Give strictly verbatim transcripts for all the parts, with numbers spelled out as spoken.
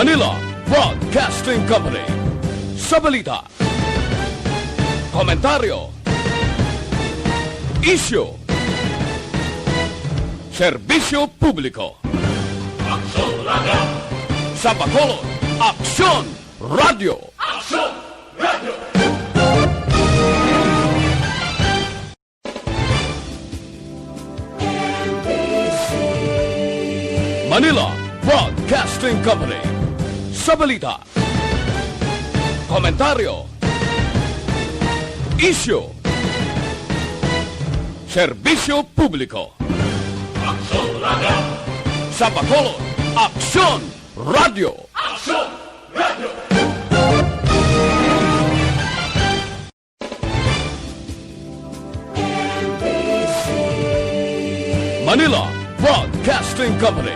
Manila Broadcasting Company. Sa balita, komentaryo, isyu, serbisyo publiko. Aksyon Radio! Sa Bacolod, Aksyon Radio! Aksyon Radio! Manila Broadcasting Company. Sa balita, komentaryo, isyu, serbisyo publiko. Aksyon Radio! Sa Bacolod, Aksyon Radio! Aksyon Radio! Manila Broadcasting Company.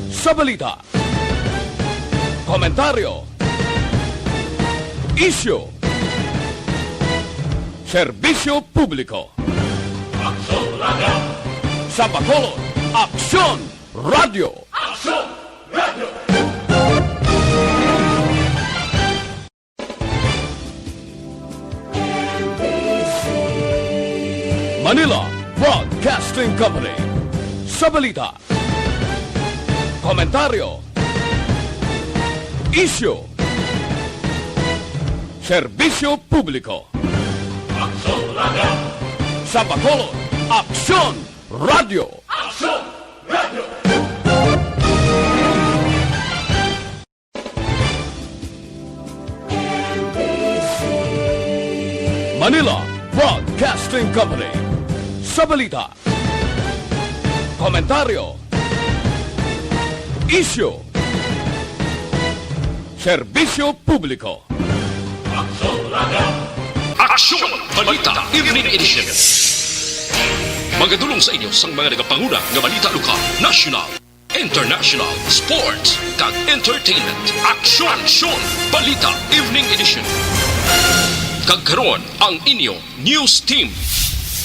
Sa balita, komentaryo, isyu, serbisyo publiko. Aksyon Radio! Sa Bacolod, Aksyon Radio! Aksyon Radio! Manila Broadcasting Company. Sa balita, komentaryo, isyu, serbisyo publiko. Aksyon Radio! Sa Bacolod, Aksyon Radio! Aksyon Radio! Manila Broadcasting Company. Sa balita, komentaryo, isyu, serbisyo publiko. Aksyon Radio! Aksyon! Balita Evening Edition. Magadulong sa inyo sang mga nagapanguna nga balita lokal, nasyonal, international, sports, kag entertainment. Aksyon! Aksyon! Balita Evening Edition. Kag karon ang inyo news team.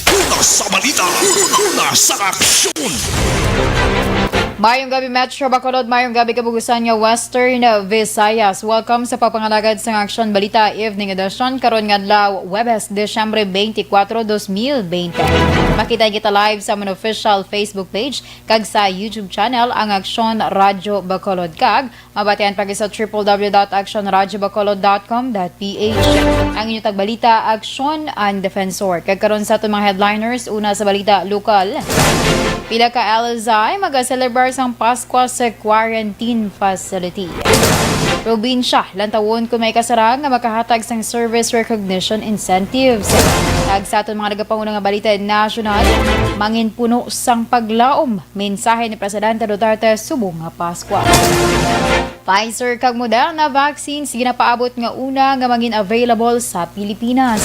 Una sa balita, una sa aksyon. Mayong gabi, Metro Bacolod. Mayong gabi, kabugusan nga Western Visayas. Welcome sa pagpangalagad sang Aksyon Balita Evening Edition karon nga adlaw, Huwebes, Disyembre twenty-four, dos mil bente. Makita kita live sa amon official Facebook page kag sa YouTube channel, ang Aksyon Radyo Bacolod, kag mabatian pa sa triple W dot action radyo bacolod dot com dot P H. Ang inyo tagbalita, Aksyon, ang Defensor. Kag karon sa aton mga headliners, una sa balita lokal. Pila ka L S I magaselebrar sang Paskwa sa quarantine facility. Probinsya lantawon kung may kasarang nga makahatag sang service recognition incentives. Kag sa aton mga nagapanguna nga balita nasyonal, manginpuno sang paglaom, mensahe ni Presidente Duterte subong nga Paskwa. Pfizer kag Moderna vaccines ginapaabot nga una nga mangin-available sa Pilipinas.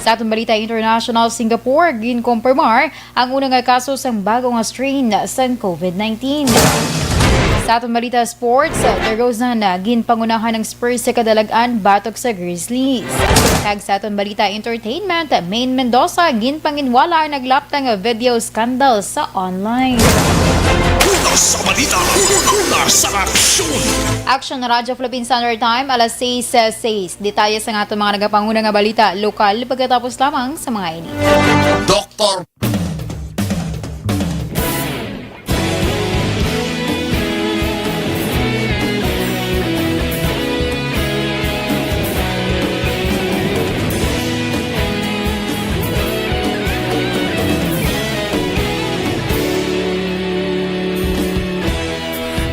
Sa aton balita international, Singapore ginkompormar ang una nga kaso sang bago nga strain sang COVID nineteen. Sa aton balita sports, DeRozan, ah, ginpangunahan ang Spurs sa kadalag-an batok sa Grizzlies. Kag sa aton balita entertainment, Maine Mendoza ginpanginwala ang naglapta nga video scandal sa online. Una sa balita, una sa aksyon. Action Radyo Philippine Standard Time, alas sais sais. Detalye sa aton mga nagapanguna nga balita lokal pagkatapos lamang sa mga ini. Doktor.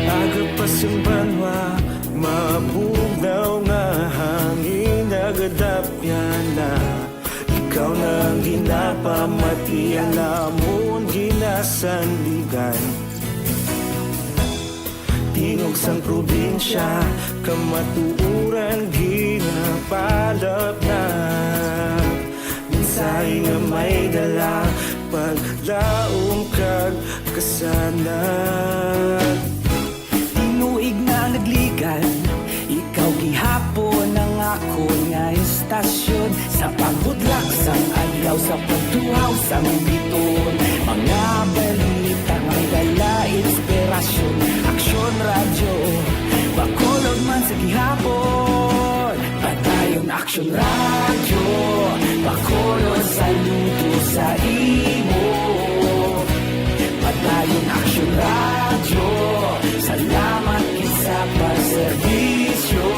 Aga pa sing banwa, mabugnaw nga hangin nagadapyan na. Ikaw na ang ginapamatian namon ginasandigan. Tingog sang probinsya, kamatuoran ginapalapnat. Mensahe nga may dala, paglaom kag kasanag. Tinuig na nagligan, ikaw gihapon ang akon nga istasyon. Sa paghudlak sang adlaw, sa pagtuhaw sang biton, mga balita may dala inspirasyon. Aksyon Radyo Bacolod Aksyon Radyo, Bacolod, saludo sa imo. Padayon Aksyon Radyo, salamat gid sa pagserbisyo.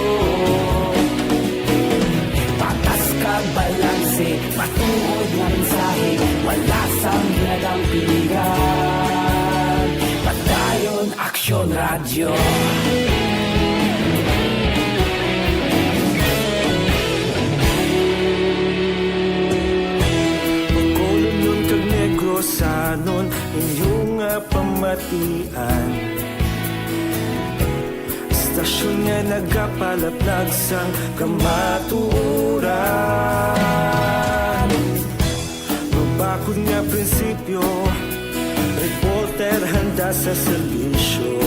Patas kag balanse, matuod nga mensahe, wala sang ginadampigan. Padayon Aksyon Radyo. Bacolodnon kag Negrosanon, inyo nga pamatian. Istasyon nga nagapalaplag sang kamatuoran. Mabakod nga prinsipyo, reporter handa sa serbisyo.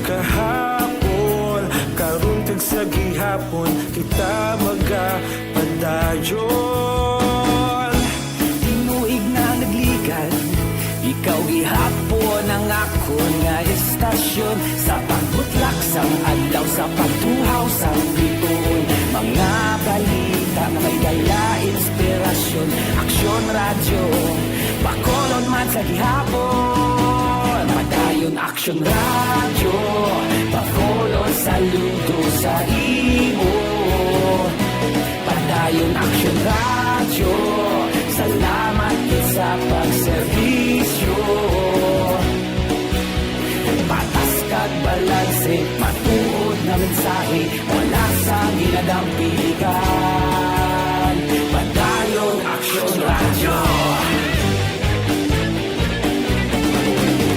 Kahapon, karon kag sa gihapon, kita magapadayon. Tinuig na nagligad, ikaw gihapon ang akon nga istasyon. Sa pagbutlak sang adlaw, sa pagtuhaw sang bituon, mga balita nga may dala inspirasyon. Aksyon Radyo, Bacolod man sa gihapon. Padayon Aksyon Radyo, Bacolod, saludo sa imo. Padayon Aksyon Radyo, salamat gid sa pagserbisyo. Patas kag balanse, matuod nga mensahe, wala sang ginadampigan. Padayon Aksyon Radyo.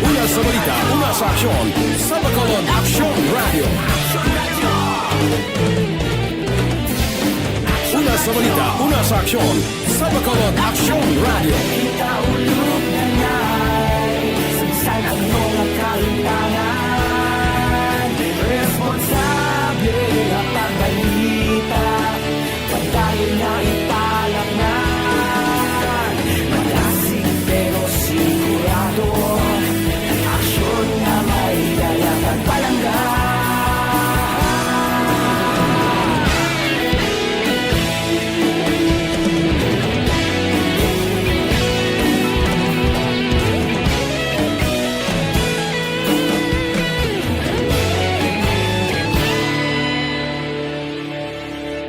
Una sa balita, una sa aksyon, sa Bacolod Aksyon Radyo. Una sa balita, una sa aksyon, sa Bacolod Aksyon Radyo. Kita ulog na nay, sa bisan ano nga kahitangan, responsable nga pagbalita, padayon nga ipalaknan. Malasig pero sigurado, aksyon nga may dala kag palangga.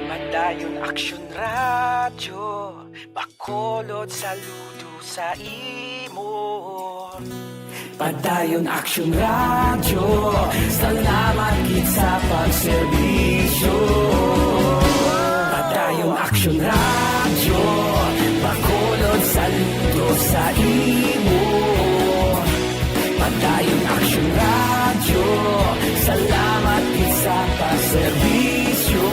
Padayon Aksyon Radyo, Bacolod, saludo sa imo. Padayon Aksyon Radyo, salamat gid sa pagserbisyo. Padayon Aksyon Radyo, Bacolod, saludo sa imo. Padayon Aksyon Radyo, salamat gid sa pagserbisyo.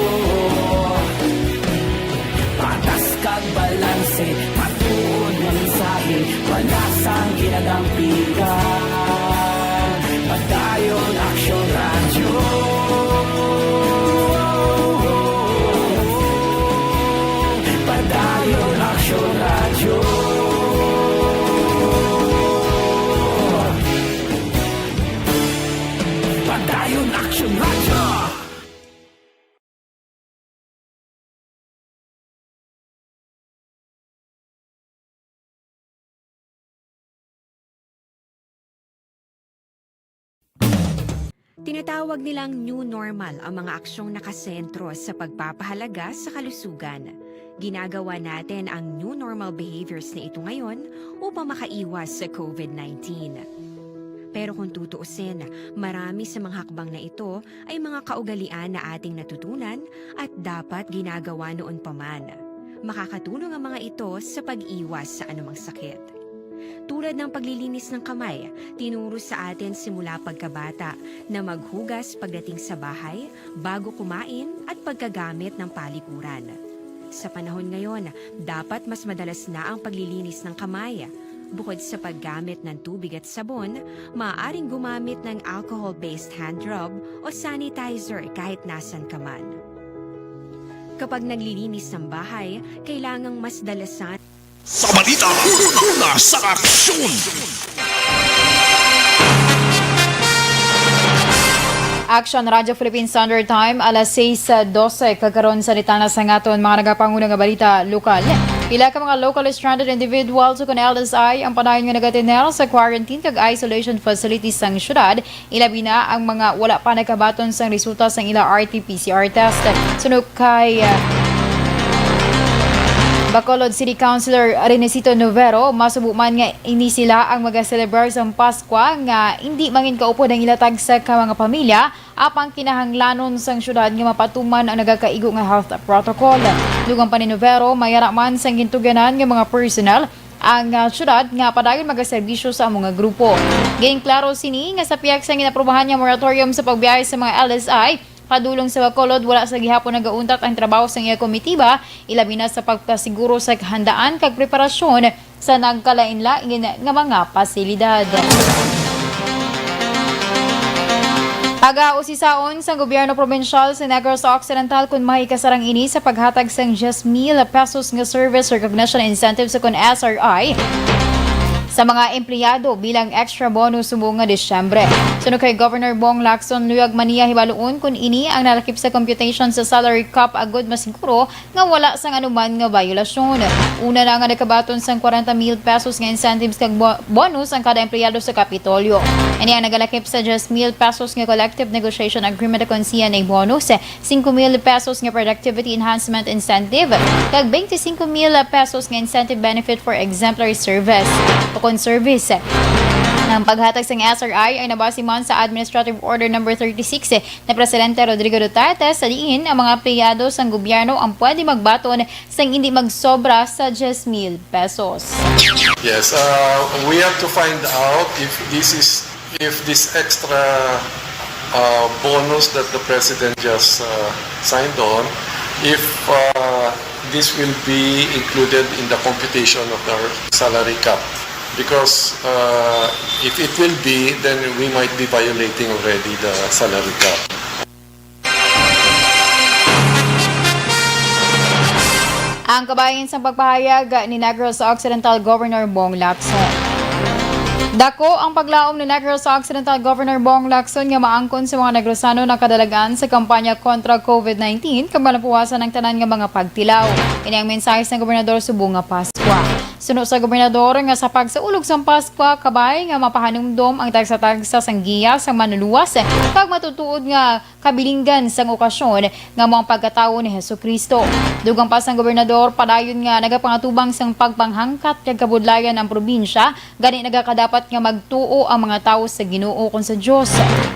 Patas kag balanse, matuod nga mensahe, wala sang ginadampigan. Padayon Aksyon Radyo. Padayon Aksyon Radyo. Padayon Aksyon Radyo. Tinatawag nilang new normal ang mga aksyong nakasentro sa pagpapahalaga sa kalusugan. Ginagawa natin ang new normal behaviors na ito ngayon upang makaiwas sa COVID nineteen. Pero kung tutuusin, marami sa mga hakbang na ito ay mga kaugalian na ating natutunan at dapat ginagawa noon pa man. Makakatulong ang mga ito sa pag-iwas sa anumang sakit. Tulad ng paglilinis ng kamay, tinuro sa atin simula pagkabata na maghugas pagdating sa bahay, bago kumain, at pagkagamit ng palikuran. Sa panahon ngayon, dapat mas madalas na ang paglilinis ng kamay. Bukod sa paggamit ng tubig at sabon, maaaring gumamit ng alcohol-based hand rub o sanitizer kahit nasan ka man. Kapag naglilinis ng bahay, kailangang mas dalasan. Sa balita, una sa aksyon. Action Radio Philippine Standard Time, alas sais dose. Kag karon sa detalye sang aton mga nagapanguna nga balita lokal. Pila ka mga locally stranded individuals o kon L S I ang padayon nga nagatener sa quarantine kag isolation facilities sang syudad, ilabi na ang mga wala pa nagkabaton sang resulta sang ila R T P C R test. Suno kay, ah, Bacolod City Councilor Renesito Novero, masubo man nga ini sila ang magaselebrar sang Paskwa nga indi mangin kaupod ang ila tagsa ka mga pamilya, apang kinahanglanon sang syudad nga mapatuman ang nagakaigo nga health protocol. Dugang pa ni Novero, may ara man sang gintugyanan nga mga personnel ang, ah, syudad nga padayon magaserbisyo sa amo nga grupo. Ginklaro sini nga sa pihak sang ginaprubahan nga moratorium sa pagbiyahe sa mga L S I, padulong sa Bacolod, wala sa gihapon nagauntat ang trabaho sang iya komitiba, ilabi na sa pagpasiguro sa kahandaan kag preparasyon sa nagkalainlain nga mga pasilidad. Pagausisaon sang gobyerno probinsyal sa Negros Occidental kon mahi kasarang ini sa paghatag sang diyes mil pesos nga service recognition incentive sa kon S R I sa mga empleyado bilang extra bonus subong nga Disyembre. Suno kay Governor Bong Lacson, luyag man niya hibaluon kon ini ang nalakip sa computation sa salary cap agud masiguro nga wala sang anuman nga bayolasyon. Una na nga nagkabaton sang kwarenta mil pesos nga incentives kag bo-, bonus ang kada empleyado sa Kapitolyo. Ini ang nagalakip sa diyes mil pesos nga collective negotiation agreement kon C N A bonus, singko mil pesos nga productivity enhancement incentive, kag twenty-five mil pesos nga incentive benefit for exemplary service o kon service. Ang paghatag sang S R I ay nabase man sa Administrative Order Number thirty-six ni Presidente Rodrigo Duterte, sa diin ang mga empleyado sang gobyerno ang pwede magbaton sang indi magsobra sa diyes mil pesos. Yes, uh, we have to find out if this is, if this extra, uh, bonus that the president just, uh, signed on, if, uh, this will be included in the computation of their salary cap. Because, uh, if it will be, then we might be violating already the salary cap. Ang kabahin sang pagpahayag ni Negros Occidental Governor Bong Lacson. Dako ang paglaom ni Negros Occidental Governor Bong Lacson nga maangkon sa mga Negrosano ang kadalagan sa kampanya kontra COVID nineteen kag malapuwasan ang tanan nga mga pagtilaw. Ini ang mensahe sang gobernador subong nga Paskwa. Suno sa gobernador nga sa pagsaulog sang Paskwa, kabay nga mapahanumdom ang tagsa-tagsa sang giya sang manluluwas kag matutuod nga kabilinggan sang okasyon nga amo ang pagkatawo ni Jesu-Cristo. Dugang pa sang gobernador, padayon nga nagapangatubang sang pagpanghangkat kag kabudlayan ang probinsya, gani nagakadapat nga magtuo ang mga tawo sa Ginoo kon sa Dios.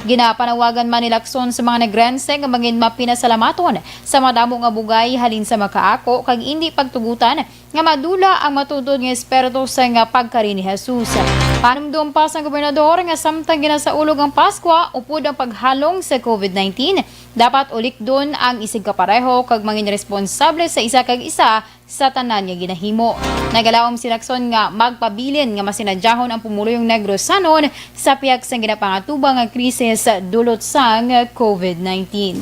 Ginapanawagan man ni Lacson sa mga Negrense nga mangin mapinasalamaton sa madamo nga bugay halin sa makaako kag indi pagtugutan nga madula ang matuod nga espiritu sa nga pagkari ni Jesus. Panumdom pa sang gobernador nga samtang ginasaulog ang Paskwa upod ang paghalong sa COVID nineteen, dapat ulikdon ang isigkapareho kag mangin responsable sa isa kag isa sa tanan nga ginahimo. Nagalaom si Lacson nga magpabilin nga masinadyahon ang pumuluyong Negrosanon sa pihak sang ginapangatubang nga krisis dulot sang COVID nineteen.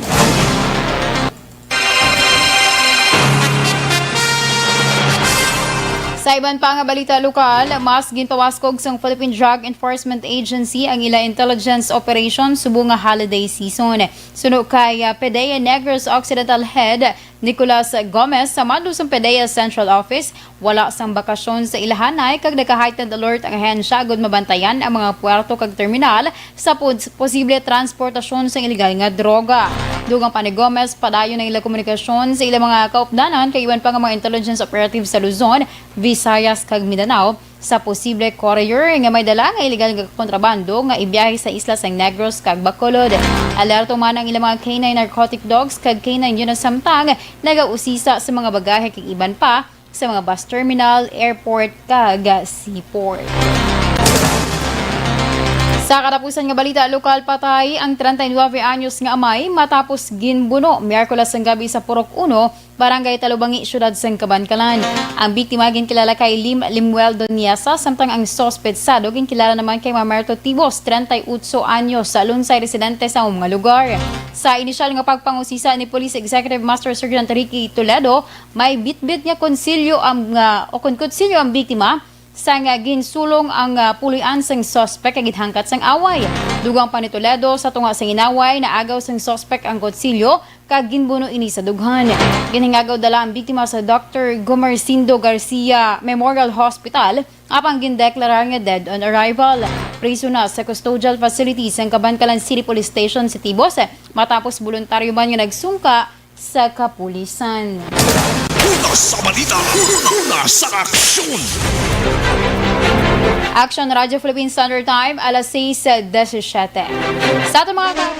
Sa iban pa nga balita lokal, mas ginpawaskog sang Philippine Drug Enforcement Agency ang ila intelligence operation subong nga holiday season. Suno kay, ah, PDEA Negros Occidental Head Nicolas Gomez, sa mando sang PDEA Central Office, wala sang bakasyon sa ilahanay kag naka-heightened alert ang ahensya agud mabantayan ang mga puerto kag terminal sa pos-, posible transportasyon sang iligal nga droga. Dugang pa ni Gomez, padayon ang ila komunikasyon sa ila mga kaupdanan kag iban pa nga mga intelligence operatives sa Luzon, Visayas kag Mindanao sa posible courier nga may dala nga iligal nga kontrabando nga ibiyahe sa isla sang Negros kag Bacolod. Alerto man ang ila mga K nine narcotic dogs kag K nine unit samtang nagausisa sa mga bagahe kag iban pa sa mga bus terminal, airport, kag seaport. Sa katapusan nga balita lokal, patay ang treinta y nueve anyos nga amay matapos ginbuno Miyerkules sang gabi sa Purok Uno, Barangay Talubangi, Siyudad sang Kabankalan. Ang biktima ginkilala kay Lim Limuel Doniesa, samtang ang suspetsado ginkilala naman kay Mamerto Tibos, treinta y ocho anyos, sa Lunsay, residente sa amo nga lugar. Sa inisyal nga pagpangusisa ni Police Executive Master Sergeant Ricky Toledo, may bitbit nga konsilyo ang, ah, o kon kutsilyo ang biktima, sang, ah, ginsulong ang, ah, pulian sang suspek kag gidhangkat sang away. Dugang pa ni Toledo, sa tunga sang inaway, naagaw sang suspek ang kutsilyo kag ginbuno ini sa dughan. Ginhingagaw dala ang biktima sa Doktor Gumercindo Garcia Memorial Hospital, apang gindeklarar nga dead on arrival. Priso na sa custodial facility sang Kabankalan City Police Station sa Tibos, matapos boluntaryo man nga nagsungka sa kapulisan. Una sa balita, una sa aksyon. Action Radio Philippine Standard Time, alas sais disisyete. Sa aton mga ka-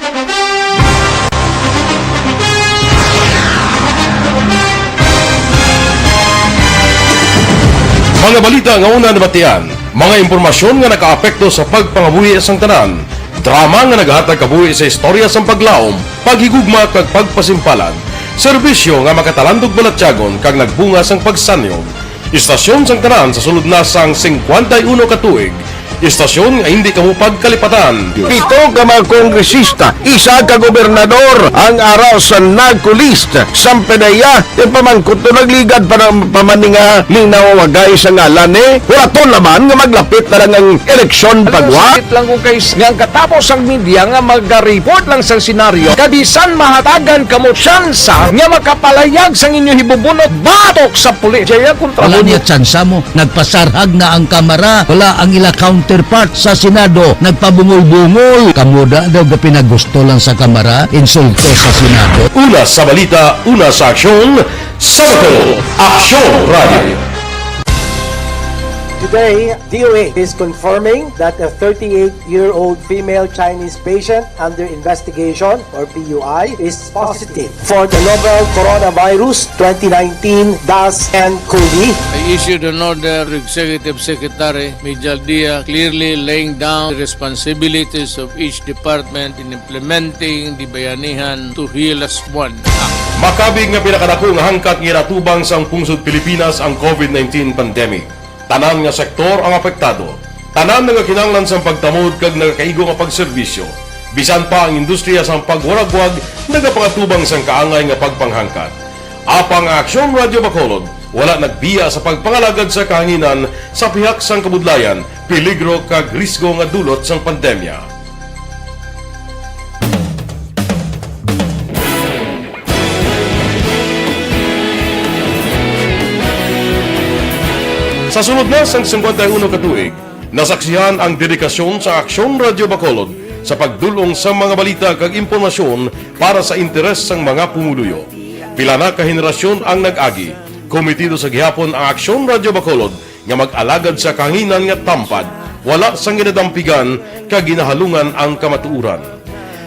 Mga balita nga una nabatian, mga impormasyon nga nakaapekto sa pagpangabuhi sang tanan, drama nga nagahatag kabuhi sa istorya sang paglaom, paghigugma kag pagpasimpalan, serbisyo nga makatalandog balatyagon kag nagbunga sang pagsanyog. Istasyon sang tanan sa sulod na sang singkwenta y uno ka tuig. Istasyon nga hindi kamo pagkalipatan. Pito ka mga kongresista, isa ka gobernador ang ara sa NAGCO list. Sang pinaya, yung pamangkot to nagligad pa ng pamaninga, linaw wagay sa ngalan eh. Wala to naman nga maglapit na lang ang eleksyon pagwa. Sakit lang ko kay s-, nga ang katapos ang media nga magareport lang sang senaryo, kabisan mahatagan kamo tsansa nga makapalayag sang inyo hibubunot batok sa pulis. Jaya kontra Wala mo. Niya tsansa mo. Nagpasarhag na ang Kamara. Wala ang ila counterpart sa Senado. Nagpabungol-bungol. Kamo da daw gapinagusto lang sa Kamara. Insulto sa Senado. Una sa balita, una sa aksyon, sa Bacolod, Aksyon Radio. Today, D O A is confirming that a thirty-eight-year-old female Chinese patient under investigation, or P U I, is positive for the novel coronavirus twenty nineteen dash N cov. I issued an order to Executive Secretary Mijal Dia, clearly laying down the responsibilities of each department in implementing the Bayanihan to Heal As One Act. Makabig nga pinakadako nga hangkat nga ginatubang sang pungsod Pilipinas ang covid nineteen pandemic. Tanan nga sektor ang apektado. Tanan nagakinahanglan sang pagtamod kag nagakaigo nga pagserbisyo. Bisan pa ang industriya sang pagwaragwag nagapangatubang sang kaangay nga pagpanghangkat. Apang ang Aksyon Radio Bacolod wala nagbiya sa pagpangalagad sa kahanginan sa pihak sang kabudlayan, peligro kag risgo nga dulot sang pandemya. Sa sulod na sang singkwenta y uno ka tuig, nasaksihan ang dedikasyon sa Aksyon Radio Bacolod sa pagdul-ong sa mga balita kag impormasyon para sa interes sang mga pumuluyo. Pila na ka henerasyon ang nag-agi. Komitido sa gihapon ang Aksyon Radio Bacolod nga mag-alagad sa kahanginan nga tampad, wala sang ginadampigan kag ginahalungan ang kamatuoran.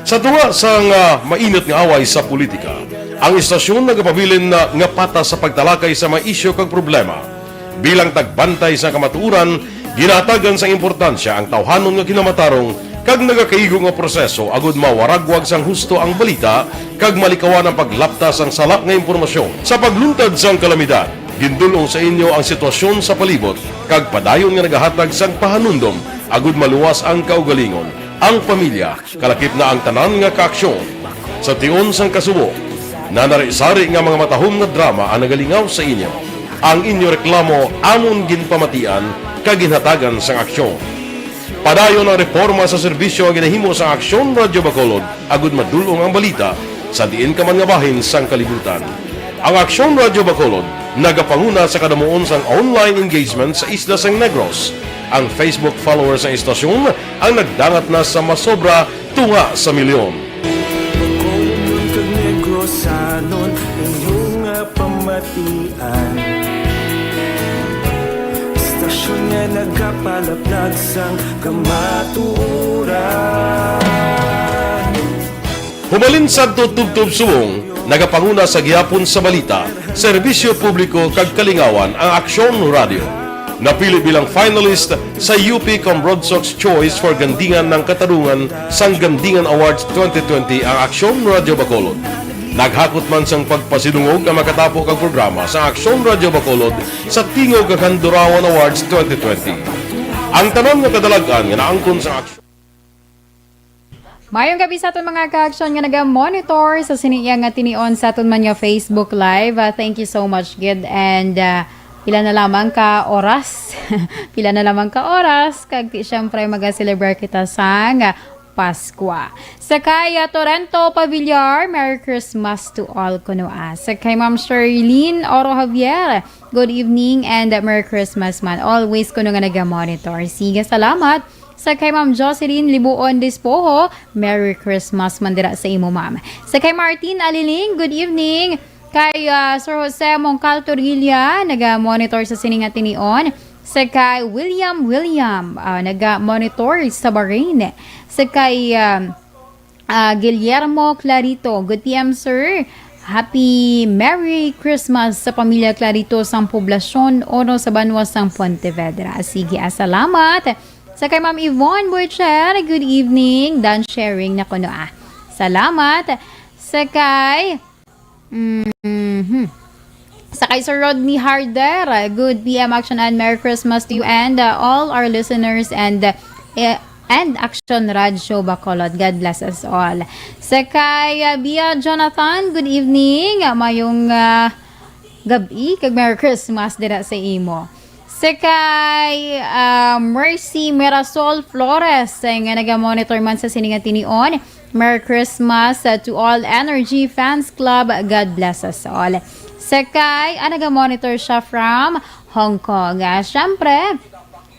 Sa tunga sang, ah, mainit nga away sa politika, ang istasyon nagapabilin na nga patas sa pagtalakay sa mga isyu kag problema. Bilang tagbantay sa kamatuoran, ginahatagan sang importansya ang tawhanon nga kinamatarong kag nagakaigo nga proseso agud mawaragwag sang husto ang balita kag malikawan ang paglapta sang sala nga impormasyon. Sa pagluntad sang kalamidad, gindul-ong sa inyo ang sitwasyon sa palibot kag padayon nga nagahatag sang pahanumdom agud maluwas ang kaugalingon, ang pamilya, kalakip na ang tanan nga kaaksyon. Sa tion sang kasubo, nanari-sari nga mga matahom nga drama ang nagalingaw sa inyo. Ang inyo reklamo amon ginpamatian kag ginhatagan sang aksyon. Padayon ang reporma sa serbisyo nga ginahimo sang Aksyon Radyo Bacolod agud madul-ong ang balita sa diin ka man nga bahin sang kalibutan. Ang Aksyon Radyo Bacolod nagapanguna sa kadamuon sang online engagement sa isla sang Negros. Ang Facebook followers sang istasyon ang nagdangat na sa masobra tunga sa milyon. Bacolod kag Negros, sanon inyo nga pamatian. Istasyon nga nagapalaplag sang kamatuoran. Humalin sadto tubtob subong, nagapanguna sa gihapon sa balita, serbisyo publiko kag kalingawan ang Aksyon Radyo. Napili bilang finalist sa U P Cambrodsoc's Choice for Gandingan ng Katarungan sang Gandingan Awards twenty twenty ang Aksyon Radyo Bacolod. Naghakot man sang pagpasidungog ang makatapo kag programa sa Aksyon Radyo Bacolod sa Tingog kag Handurawan Awards twenty twenty. Ang tanan nga kadalag-an nga naangkon sa Aksyon Mayong gabi sa aton mga ka-aksyon nga naga-monitor sa sini iya nga tinion sa aton man nga Facebook Live. Ah, thank you so much gid. And, ah, Pila na lamang ka oras? Pila na lamang ka oras? Kag ti, syempre, maga-celebrate kita sang Paskwa. Sa kay, ah, Torrento Pavillar, Merry Christmas to all kuno, ah. Sa kay Ma'am Sherlyn Oro Javier, good evening and, ah, Merry Christmas man. Always kuno nga naga-monitor. Sige, salamat. Sa kay Ma'am Jocelyn Libuon Dispoho, Merry Christmas man dira sa imo, ma'am. Sa kay Martin Aliling, good evening. Kay, ah, Sir Jose Mongcal Torilla, naga-monitor sa sini nga tinion. Sa kay William William, ah, naga-monitor sa Bahrain. Sa kay, ah, ah, Guillermo Clarito, good P M, sir. Happy Merry Christmas sa pamilya Clarito sang Poblacion Uno sa banwa sang Pontevedra. Sige, ah, salamat. Sa kay Ma'am Yvonne Boycher, good evening. Done sharing na kuno, ah. Salamat. Sa kay, mhm. Sa kay Sir Rodney Harder, good P M Action and Merry Christmas to you and, uh, all our listeners and, uh, eh, and Action Radio Bacolod. God bless us all. Sa kay, uh, Bia Jonathan, good evening. Uh, mayong, uh, gab-i kag Merry Christmas dira sa imo. Sa kay, ah, Mercy Mirasol Flores, eh, nga naga-monitor man sa sini nga tinion. Merry Christmas, ah, to all Energy Fans Club. God bless us all. Sa kay, ah, naga-monitor siya from Hong Kong. Ah, syempre,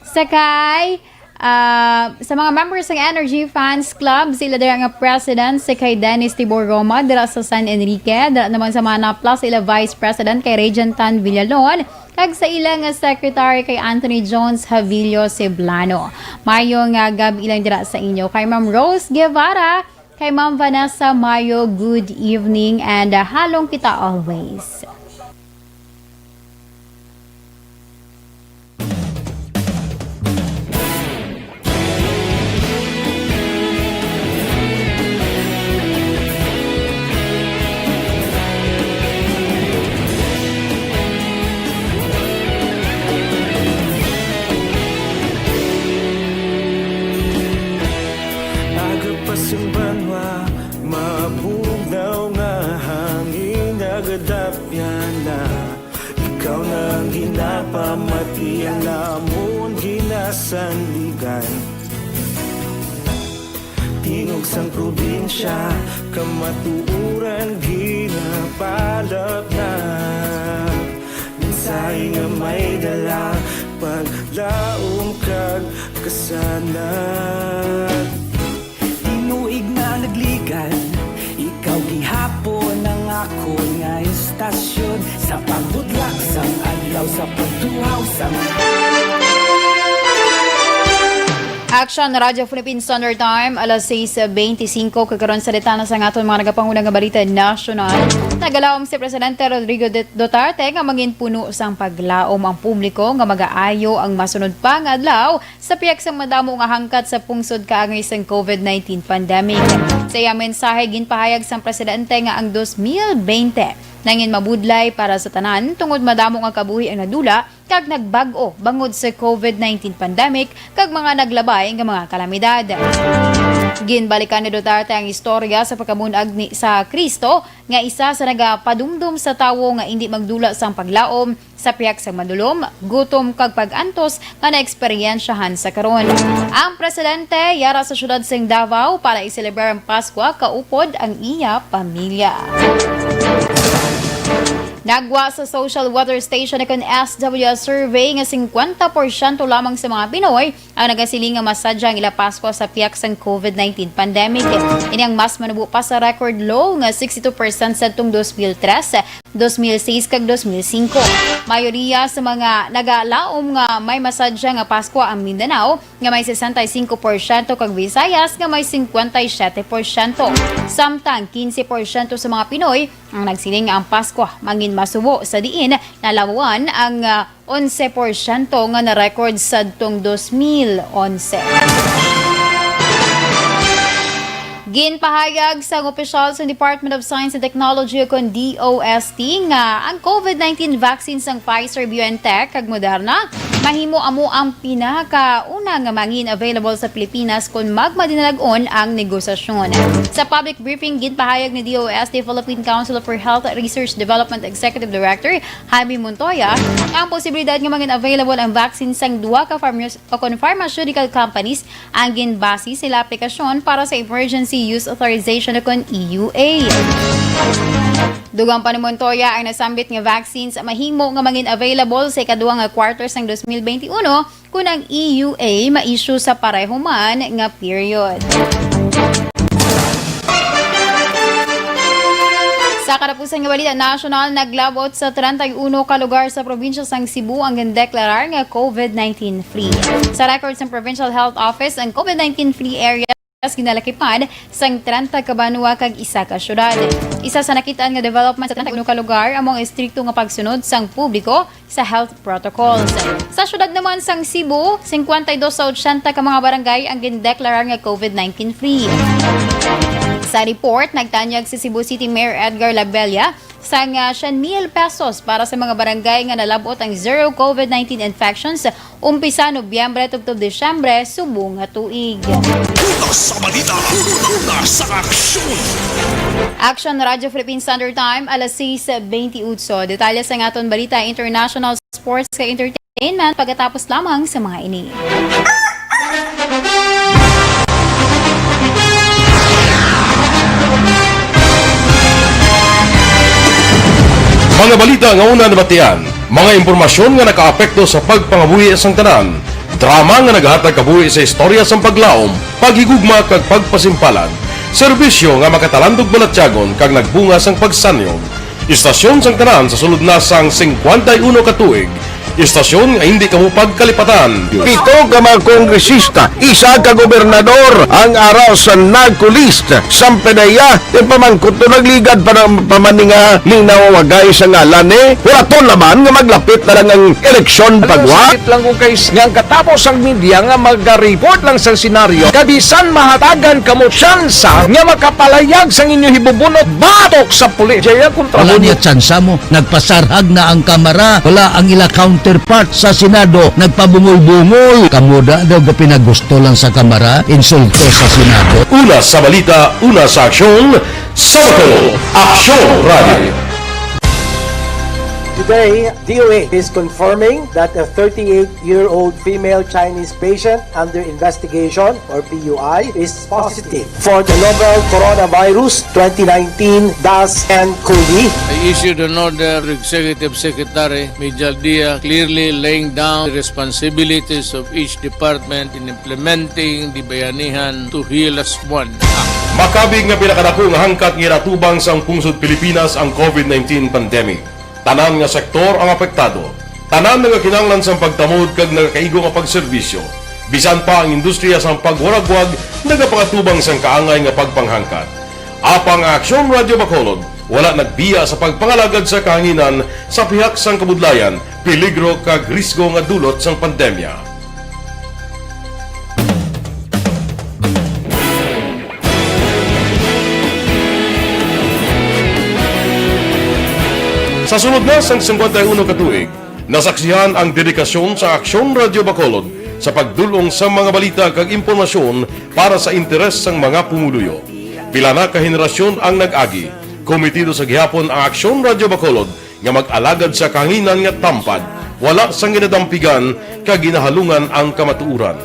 sa kay, ah, sa mga members ng Energy Fans Club, sila dira nga president, si kay Dennis Tibor Roma, dira sa San Enrique, dira naman sa Manapla, sila vice president kay Regent Tan Villalon, kag sa ila nga secretary kay Anthony Jones Havillo Ceblano. Mayo nga gab-i lang dira sa inyo. Kay Ma'am Rose Guevara, kay Ma'am Vanessa Mayo, good evening and, ah, halong kita always. Aga pa sing banwa, mabugnaw nga hangin, nagadapyan na. Ikaw na ang ginapamati, ang amon ginasandigan. Tingog sang probinsya, kamatuoran ginapalapnap. Mensahe nga may dala, paglaom kag kasanag. Tinuig na nagligan, ikaw gihapon ang akon nga istasyon. Sa pagbudlak sang adlaw, sa pagtuhaw sang Action Radio Philippine Standard Time, alas sais beintisinco, kag karon sa detalye sang aton mga nagapanguna nga balita nasyonal. Nagalaom si Presidente Rodrigo Dut-, Duterte nga mangin puno sang paglaom ang publiko nga magaayo ang masunod pa nga adlaw sa pihak sang madamo nga hangkat sa pungsod kaangay sang covid nineteen pandemic. Sa iya mensahe, ginpahayag sang presidente nga ang dos mil bente nangin mabudlay para sa tanan tungod madamo nga kabuhi ang nadula kag nagbag-o bangod sa covid nineteen pandemic kag mga naglabay nga mga kalamidad. Ginbalikan ni Duterte ang istorya sa pagkabunyag ni, sa Cristo nga isa sa nagapadumdom sa tawo nga indi magdula sang paglaom sa pihak sang madulom, gutom kag pag-antos nga naeksperyensyahan sa karon. Ang presidente yara sa siyudad sing Davao para iselebrar ang Paskwa kaupod ang iya pamilya. Nagwa sa Social Weather Station ni kon S W S survey nga singkwenta porsyento lamang sa mga Pinoy ang nagasiling nga masadya ang ila Paskwa sa pihak sang covid nineteen pandemic. Ini ang mas manubo pa sa record low nga sixty-two percent sadtong dos mil tres, dos mil sais kag dos mil singko. Mayoriya sa mga nagalaom nga may masadya nga Paskwa ang Mindanao, nga may sesenta y cinco porsyento, kag Visayas, nga may cincuenta y siete porsyento. Samtang quince porsyento sa mga Pinoy ang nagsiling nga ang Paskwa mangin masubo, sa diin nalawan ang, ah, onse porsyento nga na-record sadtong dos mil onse. Ginpahayag sang opisyal sa Department of Science and Technology, kon D O S T, nga ang covid nineteen vaccine sang Pfizer-BioNTech kag Moderna Mahimo amo ang pinakauna nga mangin available sa Pilipinas kon magmadinalag-on ang negosasyon. Sa public briefing, ginpahayag ni D O S T Philippine Council for Health Research Development Executive Director Jaime Montoya ang posibilidad nga mangin available ang vaccine sang duha ka pharma- o kon pharmaceutical companies ang ginbase sila aplikasyon para sa Emergency Use Authorization o kon E U A. Dugang pa ni Montoya, ang nasambit nga vaccines mahimo nga mangin available sa ikaduha nga quarter sang dos mil benti uno, kun ang E U A ma-issue sa pareho man nga period. Sa katapusan nga balita nasyonal, naglabot sa treinta y uno ka lugar sa probinsya sang Cebu ang gindeklarar nga COVID nineteen free. Sa record sang Provincial Health Office, ang COVID nineteen free areas ginalakipan sang treinta ka banwa kag isa ka syudad. Isa sa nakitaan nga development sa treinta y uno ka lugar amo ang estrikto nga pagsunod sang publiko sa health protocols. Sa syudad naman sang Cebu, cincuenta y dos sa ochenta ka mga barangay ang gindeklarar nga COVID nineteen free. Sa report, nagtanyag si Cebu City Mayor Edgar Labella sang, ah, siyam mil pesos para sa mga barangay nga nalab-ot ang zero COVID nineteen infections umpisa Nobyembre tubtob Disyembre subong nga tuig. Una sa balita, una sa aksyon. Action Radyo Philippine Standard Time, alas sais benti otso. Detalye sa aton balita, international, sports, kag entertainment pagkatapos lamang sa mga ini. Mga balita nga una nabatian, mga impormasyon nga nakaapekto sa pagpangabuhi sang tanan, drama nga naghatag kabuhi sa istorya sang paglaom, paghigugma kag pagpasimpalan, serbisyo nga makatalandog balatyagon kag nagbunga sang pagsanyog. Istasyon sang tanan sa sulod na sang cincuenta y uno ka tuig. Istasyon nga hindi kamo pagkalipatan. Pito ka mga kongresista, isa ka gobernador ang ara sa NAGCO list. Sang PDEA, ipamangkot to, nagligad pa na, pa man ni nga linawagay sa ngalan, eh. Huraton naman nga maglapit na lang ang eleksyon. Alam mo, pagwa. Sakit lang ko, guys, nga ang katapos ang media nga maga-report lang sa senaryo, kabisan mahatagan kamo tsansa nga makapalayag sang inyo hibubunot batok sa pulis. Jaya, kontra. Wala mo niya tsansa mo. Nagpasarhag na ang Kamara. Wala ang ila counterpart sa Senado. Nagpabungol-bungol. Kamo da daw gapinagusto lang sa Kamara, insulto sa Senado. Una sa balita, una sa aksyon, sa Bacolod, Aksyon Radio. Today, D O H is confirming that a thirty-eight-year-old female Chinese patient under investigation, or P U I, is positive for the novel coronavirus twenty nineteen dash N cov. I issued an order to Executive Secretary Mijal Dia, clearly laying down the responsibilities of each department in implementing the Bayanihan to Heal As One Act. Makabig nga pinakadako nga hangkat nga ginatubang sang pungsod Pilipinas ang COVID nineteen pandemic. Tanan nga sektor ang apektado. Tanan nagakinahanglan sang pagtamod kag nagakaigo nga pagserbisyo. Bisan pa ang industriya sang pagwaragwag nagapangatubang sang kaangay nga pagpanghangkat. Apang ang Aksyon Radyo Bacolod wala nagbiya sa pagpangalagad sa kahanginan sa pihak sang kabudlayan, peligro kag risgo nga dulot sang pandemya. Sa sulod na sang cincuenta y uno ka tuig, nasaksihan ang dedikasyon sa Aksyon Radyo Bacolod sa pagdul-ong sa mga balita kag impormasyon para sa interes sang mga pumuluyo. Pila na ka henerasyon ang nag-agi. Komitido sa gihapon ang Aksyon Radyo Bacolod nga mag-alagad sa kahanginan nga tampad, wala sang ginadampigan kag ginahalungan ang kamatuoran.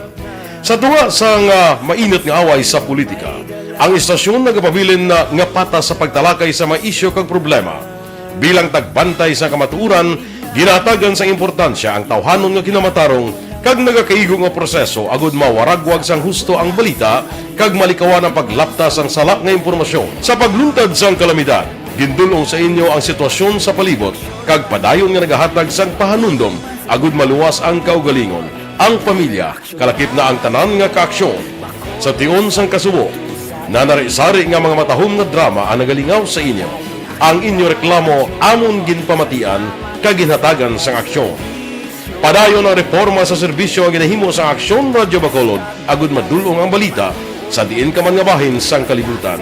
Sa tunga sang, ah, mainit nga away sa politika, ang istasyon nagapabilin na nga patas sa pagtalakay sa mga isyu kag problema. Bilang tagbantay sa kamatuoran, ginahatagan sang importansya ang tawhanon nga kinamatarong kag nagakaigo nga proseso agud mawaragwag sang husto ang balita kag malikawan ang paglapta sang sala nga impormasyon. Sa pagluntad sang kalamidad, gindul-ong sa inyo ang sitwasyon sa palibot kag padayon nga nagahatag sang pahanumdom agud maluwas ang kaugalingon, ang pamilya, kalakip na ang tanan nga kaaksyon. Sa tion sang kasubo, nanari-sari nga mga matahom nga drama ang nagalingaw sa inyo. Ang inyo reklamo amon ginpamatian kag ginhatagan sang aksyon. Padayon ang reporma sa serbisyo nga ginahimo sa Aksyon Radyo Bacolod agud madul-ong ang balita sa diin ka man nga bahin sang kalibutan.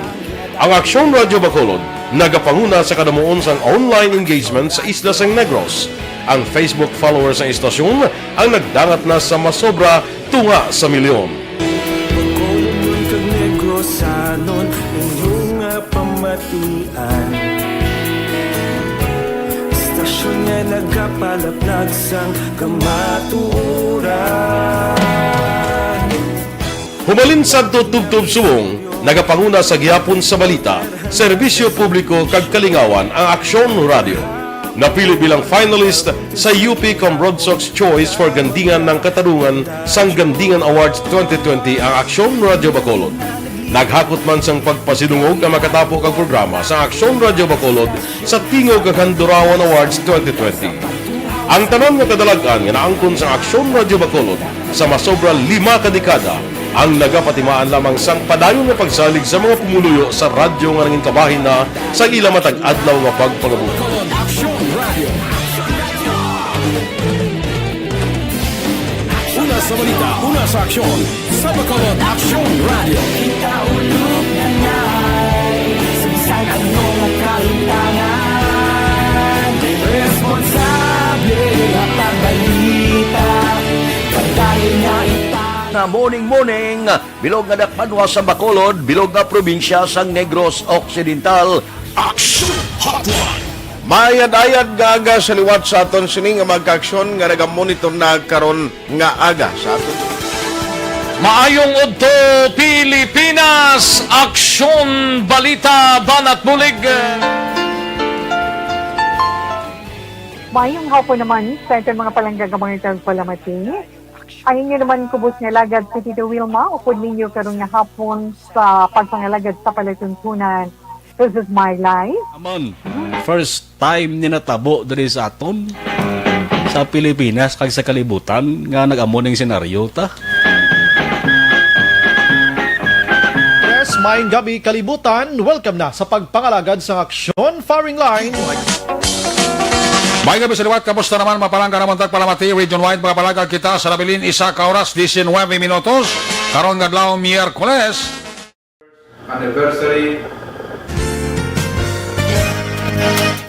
Ang Aksyon Radyo Bacolod nagapanguna sa kadamuon sang online engagement sa isla sang Negros. Ang Facebook followers sang istasyon ang nagdangat na sa masobra tunga sa milyon. Bacolod kag Negrosanon, inyo nga pamatian. Istasyon nga nagapalaplag sang kamatuoran. Humalin sadto tubtob subong, nagapanguna sa gihapon sa balita, serbisyo publiko kag kalingawan ang Aksyon Radio. Napili bilang finalist sa U P Cambrodsoc's Choice for Gandingan ng Katarungan sang Gandingan Awards twenty twenty ang Aksyon Radio Bacolod. Naghakot man sang pagpasidungog ang makatapo kag programa sang Aksyon Radio Bacolod sa Tingog kag Handurawan Awards twenty twenty. Ang tanan nga kadalag-an nga naangkon sang Aksyon Radio Bacolod sa masobra lima ka dekada ang nagapatimaan lamang sang padayon nga pagsalig sa mga pumuluyo sa radyo nga nangin kabahin na sa ila matag adlaw nga pagpangabuhi. Aksyon Radio. Una sa balita, una sa aksyon, sa Bacolod Aksyon Radio. Kita ulog na ngay, sa bisan ano nga kahitangan, responsable nga pagbalita, pagdayon nga ita. Nga morning, morning, bilog nga dakpanwa sa Bacolod, bilog nga probinsya sang Negros Occidental. Action Hotline. Mayad-ayad nga aga sa liwat sa aton sini nga mga kaaksyon nga nagamonitor na karon nga aga sa aton. Maayong udto, Pilipinas! Aksyon, balita, banat bulig! Maayong hapon naman sa aton mga palangga nga mga tagpalamati. Ang inyo naman kubos nga lagad si Tito Wilma, upod ninyo karon nga hapon sa pagpangalagad sa palatuntunan. This is my life. Amon, first time ni natabo diri sa aton, sa Pilipinas kag sa kalibutan, nga nag-amo ning senaryo ta. Yes, maayong gabi, kalibutan. Welcome na sa pagpangalagad sa Aksyon Firing Line. Maayong gabi sa liwat. Kamusta naman, mga palangga namon tagpalamati? Region wide, mga palangga, kita sa nabilin, isa ka oras, diecinuebe minutos. Karon nga adlaw, Miyerkules. Anniversary.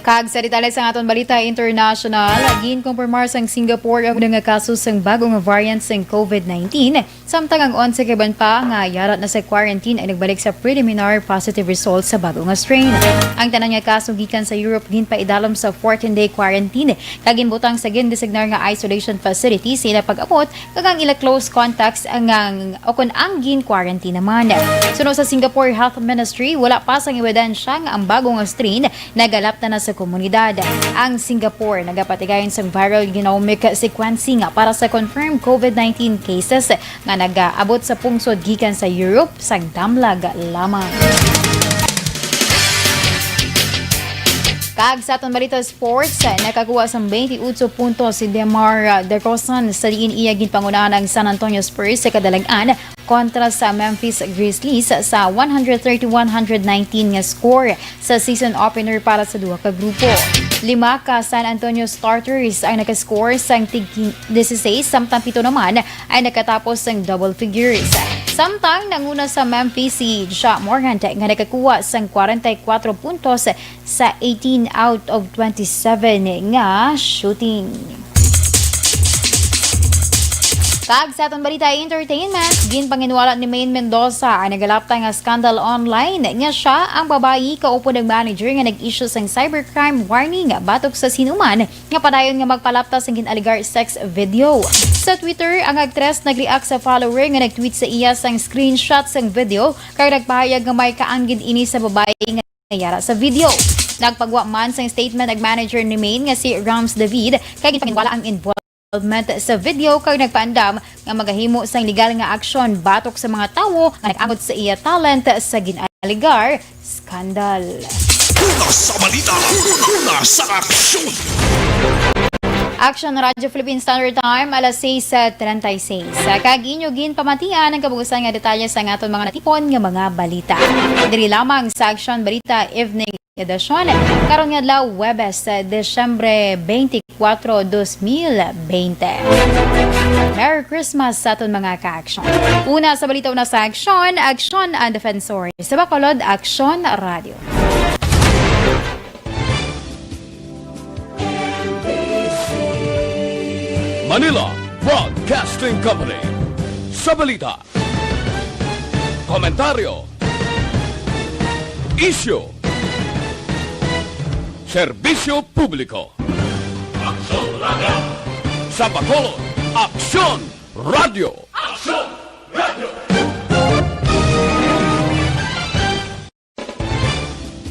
Kag sa detalye sang aton balita international, ginkumpirmar sang Singapore ang una nga kaso sang bago nga variant sang COVID nineteen, samtang ang onse ka iban pa nga yara na sa quarantine ay nagbalik sa preliminary positive results sa bago nga strain. Ang tanan nga kaso gikan sa Europe ginpaidalom sa fourteen-day quarantine kag ginbutang sa gindesignar nga isolation facility sa ila pag-abot kag ang ila close contacts ang, ang, o kon ang gin-quarantine naman. Suno sa Singapore Health Ministry, wala pa sang ebidensya nga ang bago nga strain nagalapta na sa komunidad. Ang Singapore nagapatigayon sang viral genomic sequencing para sa confirmed COVID nineteen cases nga nag-abot sa pungsod gikan sa Europe sang damlag lamang. Kag sa aton balita sports, nakakuha sang twenty-eight puntos si Demar Derozan sa diin iya ginpangunahan ang San Antonio Spurs sa kadalag-an kontra sa Memphis Grizzlies sa one hundred thirty-one hundred nineteen nga score sa season opener para sa duha ka grupo. Lima ka San Antonio starters ang nakascore sang tig dieciséis, samtang pito naman ay nakatapos sang double figures. Samtang nanguna sa Memphis si Ja Morant nga nakakuha sang kwarenta y kuwatro puntos sa eighteen out of twenty-seven nga shooting. Kag sa aton balita entertainment, ginpanginwala ni Maine Mendoza ang nagalapta nga scandal online nga sia ang babayi kaupod ang manager nga nag-issue sang cybercrime warning batok sa sinuman nga padayon nga magpalapta sang gin-alegar sex video. Sa Twitter, ang aktres nag-react sa follower nga nag-tweet sa iya sang screenshot sang video kag nagpahayag nga may kaanggid ini sa babayi nga yara sa video. Nagpagwa man sang statement ang manager ni Maine nga si Rams David kag ginpanginwala ang involvement sa video kag nagpaandam nga magahimo sang legal nga aksyon batok sa mga tawo nga nag-angot sa iya talent sa gin-alegar scandal. Una sa balita, una sa aksyon. Action Radyo Philippine Standard Time, alas sais treinta y seis. Kag inyo ginpamatian ang kabugusan nga detalye sa aton mga natipon nga mga balita. Diri lamang sa Action Balita Evening Edisyon, karon nga adlaw, Huwebes, Disyembre twenty-four, dos mil bente. Merry Christmas sa aton mga ka-aksyon. Una sa balita, una sa aksyon, Aksyon ang Defensor. Sa Bacolod, Aksyon Radio. Anila Broadcasting Company. Sa balita, komentaryo, isyu, serbisyo publiko. Aksyon Radio. Sa Bacolod, Aksyon Radio. Aksyon